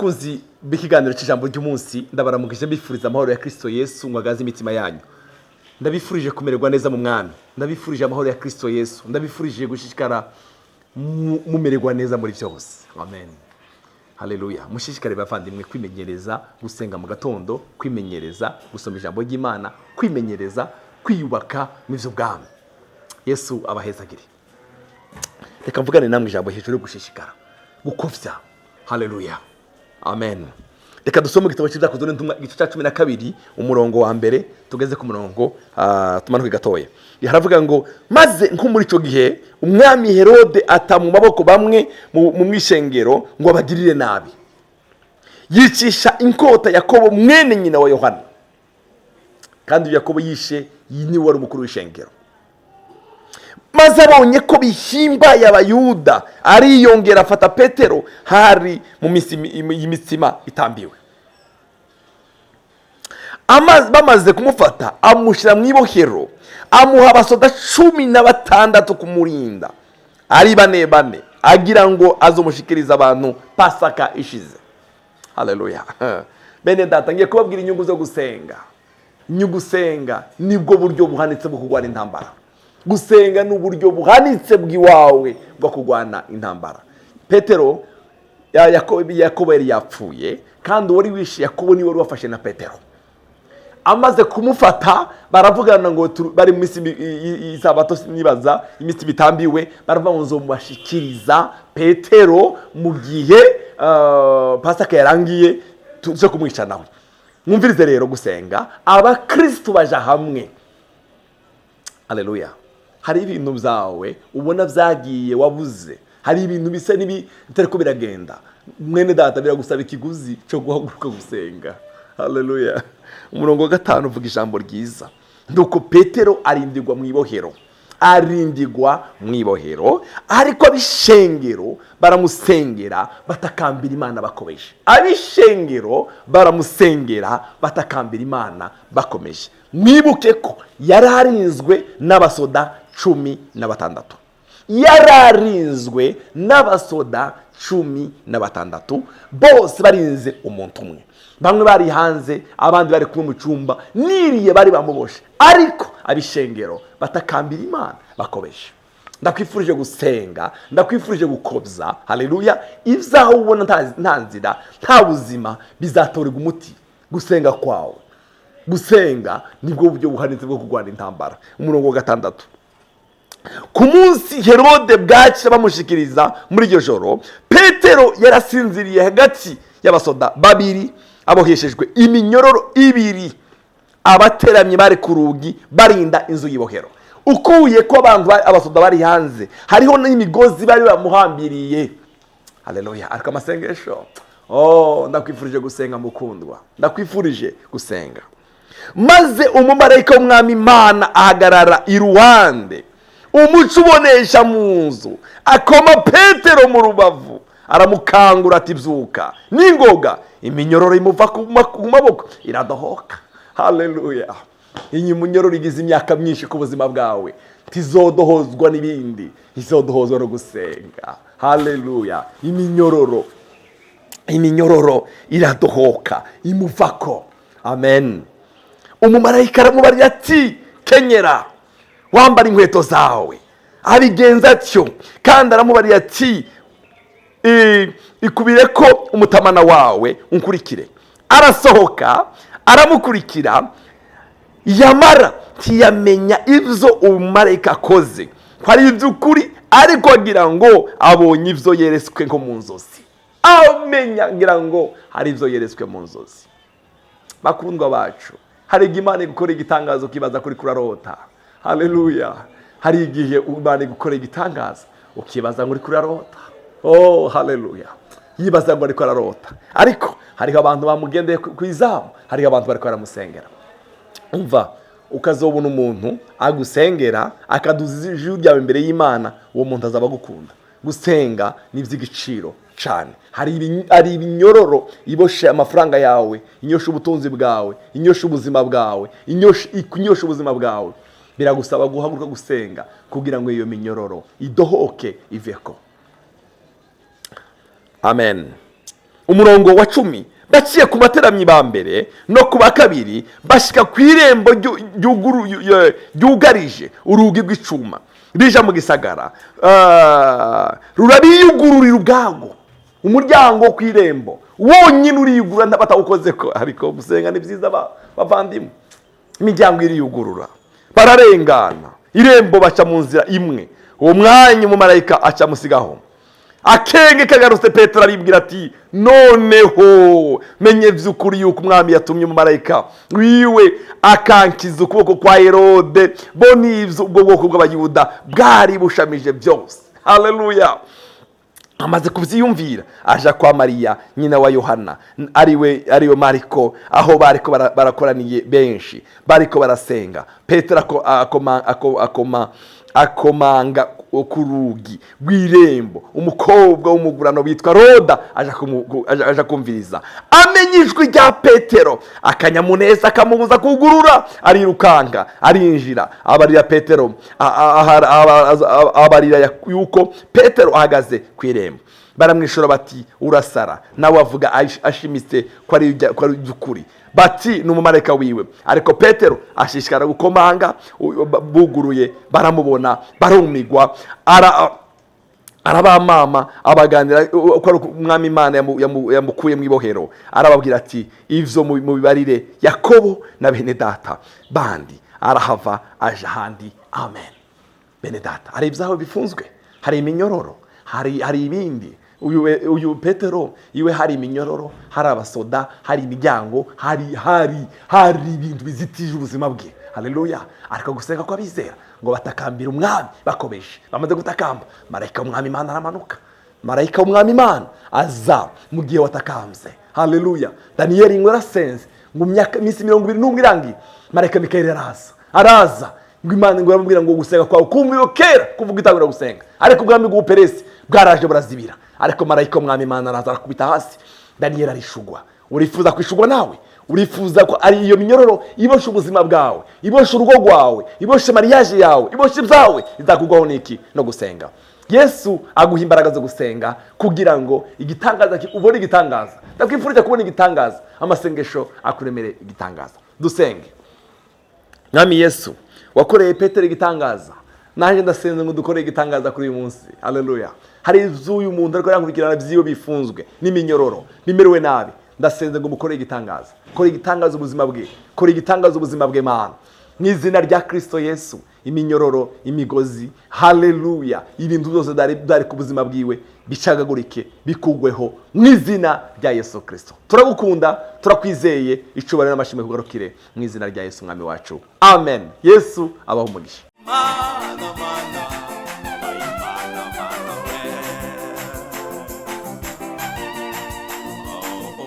Bakunzi b'ikiganiro cy'ijambo ry'umunsi, ndabaramukije, mbifuriza amahoro ya Kristo Yesu ngo agaze imitima yanyu. Ndabifurije kumererwa neza mu Mwami, ndabifurije amahoro ya Kristo Yesu, ndabifurije gushishikara mumererwa neza muri byose. Amen, haleluya. Mushishikare bavandimwe kwimenyereza gusenga mu gatondo, kwimenyereza gusoma ijambo ry'Imana, kwimenyereza kwiyubaka mu by'ubwami. Yesu abahezagire. Reka mvugane namwe ijambo hejuru yo gushishikara gukofya. Haleluya, amen. Reka dusome igitabo cy'Ibyakozwe n'Intumwa, igice cya 12, umurongo wa mbere tugeze ku murongo tumanuke gatoya. Haravuga ngo: "Maze nko muri icyo gihe umwami Herode ata mu maboko bamwe mu mwishengero ngo abagirire nabi, yicisha inkota Yakobo mwene nyina wa Yohana." Kandi uyu Yakobo yishe niwe wari umukuru w'ishengero. "Maze abonye ko bihimbaye Abayuda, ariyongera afata Petero. Hari mu minsi y'imitsima itambiwe. Bamaze kumufata, amushyira mu ibohero, amuha abasoda 16 kumurinda, ari bane bane, agira ngo azomushikiriza abantu Pasaka ishize." Haleluya. Bene data, ngiye kubabwira inyungu zo gusenga. Inyungu, gusenga nibwo buryo buhanitse bwo kurwana intambara. Gusenga ni uburyo buhanitse bw'iwawe bwo kurwana intambara. Petero Yakobo yari yapfuye, kandi uwari wishe Yakobo niwe wari wafashe na Petero. Amaze kumufata, baravugana ngo bari mu minsi isabato, nibaza iminsi bitambiwe. Baravuga ngo nzomubashikiriza Petero mu gihe Pasaka yarangiye, tuze kumwica nawe. Mwumvirize rero, gusenga, abakristu baja hamwe. Haleluya. Hari ibintu byawe ubona byagiye, wabuze, hari ibintu bisa n'ibitari ko biragenda. Mwene data, biragusaba ikiguzi cyo guhaguruka gusenga. Haleluya. Umurongo wa 5 uvuga ijambo ryiza: "Nuko Petero arindirwa mu ibohero." Arindirwa mu ibohero, ariko ab'ishengero baramusengera, batakambira Imana bakomeje. Ab'ishengero baramusengera, batakambira Imana bakomeje. Mwibuke ko yari arinzwe n'abasoda 16, yari arinzwe n'abasoda 16, bose barinze umuntu umwe. Bamwe bari hanze, abandi bari kumwe mu cyumba, niriye bari bamuboshe, ariko ab'ishengero batakambira Imana bakomeje. Ndakwifurije gusenga, ndakwifurije gukobza. Haleluya. Ibyaho ubona nta nzira, nta buzima, bizatorerwa umuti gusenga kwawe. Gusenga nibwo buryo buhanitse bwo kurwana intambara. Umurongo wa 6: "Ku munsi Herode bwacya bamushikiriza, muri iryo joro Petero yarasinziriye hagati y'abasoda babiri, aboheshejwe iminyororo ibiri. Abateramyi bari ku rugi barinda inzu y'ibohero." Ukuye ko abantu abasoda bari hanze, hariho n'imigozi bari bamuhambiriye. Haleluya. Ariko amasengesho, oh, ndakwifurije gusenga mukundwa, ndakwifurije gusenga. "Maze umumarayika w'Umwami Imana ahagarara iruhande, umuco ubonesha mu nzu, akoma Petero mu rubavu, aramukangura ati: 'Byuka n'ingoga.' Iminyororo imuva ku maboko iradohoka." Haleluya. Iyi munyororo igize imyaka myinshi ku buzima bwawe ntizodohozwa n'ibindi, izodohozwa no gusenga. Haleluya. Iminyororo iradohoka, imuvako. Amen. "Umumarayika aramubarira ati: 'Kenyera, wambara inkweto zawe.' Abigenza atyo. Kandi aramubarira ati: 'Ikubire ko umutamana wawe, unkurikire.' Arasohoka, aramukurikira. Yamara ntiyamenya ibyo umumarayika akoze ko ari iby'ukuri, ariko agira ngo abonye ibyo yeretswe nko mu nzozi." Amenya ngira ngo hari ibyo yeretswe mu nzozi. Bakundwa bacu, hari igihe Imana igukora igitangazo ukibaza kuri kurarota. Haleluya. Hari igihe Imana igukora igitangaza ukibaza ngo uri kurarota. Oh, haleluya. Yibaza ngo ariko ararota, ariko hariho abantu bamugendeye ku izamu, hariho abantu bariko baramusengera. Umva, ukazobona umuntu agusengera, akaduza ijwi ryawe imbere y'Imana, uwo muntu azaba agukunda. Gusenga ni iby'igiciro cyane. Hari ibinyororo iboshe amafaranga yawe, inyosha ubutunzi bwawe, inyosha ubuzima bwawe, inyosha ubuzima bwawe. Biragusaba guhaguruka gusenga kugira ngo iyo minyororo idohoke, iveko. Amen. Umurongo wa 10: baciye ku bateramyi ba mbere no ku ba kabiri, bashika ku irembo ryugarije urugi rw'icuma rija mu gisagara. Rurabiyugururira ubwago. Umuryango wo ku irembo wonyine uriyugurura batawukoze ko. Ariko gusenga ni byiza, bavandimwe. Imiryango iriyugurura, bararengana irembo, baca mu nzira imwe. Uwo mwanya umumarayika aca amusigaho. Akenge kagarutse, Petero aribwira ati: "Noneho menye by'ukuri yuko umwami yatumye umumarayika wiwe akankiza ukuboko kwa Herode bo n'ibyo ubwo bwoko bw'Abayuda bwari bushamije byose." Haleluya! Amaze kubyiyumvira, aja kwa Mariya nyina wa Yohana ariwe Mariko, aho bariko barakoraniye benshi, bariko barasenga. Petero akomanga ku rugi rw'irembo. Umukobwa w'umugurano witwa Roda aja kumviriza. Amenya ijwi rya Petero, akanyamuneza akamubuza kugurura, arirukanga arinjira, abarira Petero abarira yuko Petero ahagaze ku irembo. Baramwishura bati: "Urasara." Nawe avuga ashimitse ko ari iby'ukuri, bati: "Ni umumarayika wiwe." Ariko Petero ashishikara gukomanga. Buguruye baramubona, barumigwa. Arabamama, abaganira uko ari umwami Imana yamukuye mu ibohero. Arababwira ati: "Ivyo mubibarire Yakobo na bene data bandi." Arahava aja ahandi. Amen. Bene data, hari ibyaho bifunzwe, hari iminyororo, hari ibindi. Uyu Petero iwe hari iminyororo, hari abasoda, hari imiryango, hari ibintu bizitije ubuzima bwe. Haleluya! Ariko gusenga kw'abizera, ngo batakambira umwami bakomeje. Bamaze gutakamba, marayika w'umwami Imana aramanuka. Marayika w'umwami Imana aza mu gihe watakambye. Haleluya! Daniyeli ngo yarasenze, ngo imyaka iminsi 21 irangiye, marayika Mikayeli araza. Araza, ngo Imana ngo iramubwira ngo: "Gusenga kwawe kumviwe kera kuvuga itangura gusenga, ariko ubwami bw'Ubuperesi bwaraje burazibira." Ariko marayika w'umwami Imana araza, arakubita hasi, Daniyeli arishugwa. Urifuza kwishugwa nawe? Urifuza ko ari iyo minyororo iboshe ubuzima bwawe, iboshe urugo rwawe, iboshe mariage yawe, iboshe ibyawe, izakugwaho n'iki? No gusenga. Yesu aguha imbaraga zo gusenga kugira ngo igitangaza ubone igitangaza. Ndakwifurije kubona igitangaza. Amasengesho akuremere igitangaza. Dusenge. Mwami Yesu, wakoreye Petero igitangaza, nanjye ndasenze ngo dukore igitangaza kuri uyu munsi. Haleluya! Hari iby'uyu muntu ariko yankurikirana byiwe bifunzwe n'iminyororo, bimerewe nabi. Ndasenze ngo mukore igitangaza. Kora igitangaza ubuzima bwe, kora igitangaza ubuzima bwe, Mana, mu izina rya Kirisito Yesu. Iminyororo, imigozi, haleluya, ibintu byose byari ku buzima bwiwe bicagagurike, bikugweho mu izina rya Yesu Kirisito. Turagukunda, turakwizeye. Icubahiro n'amashimwe kugarukire mu izina rya Yesu umwami wacu. Amen. Yesu abaho umugisha.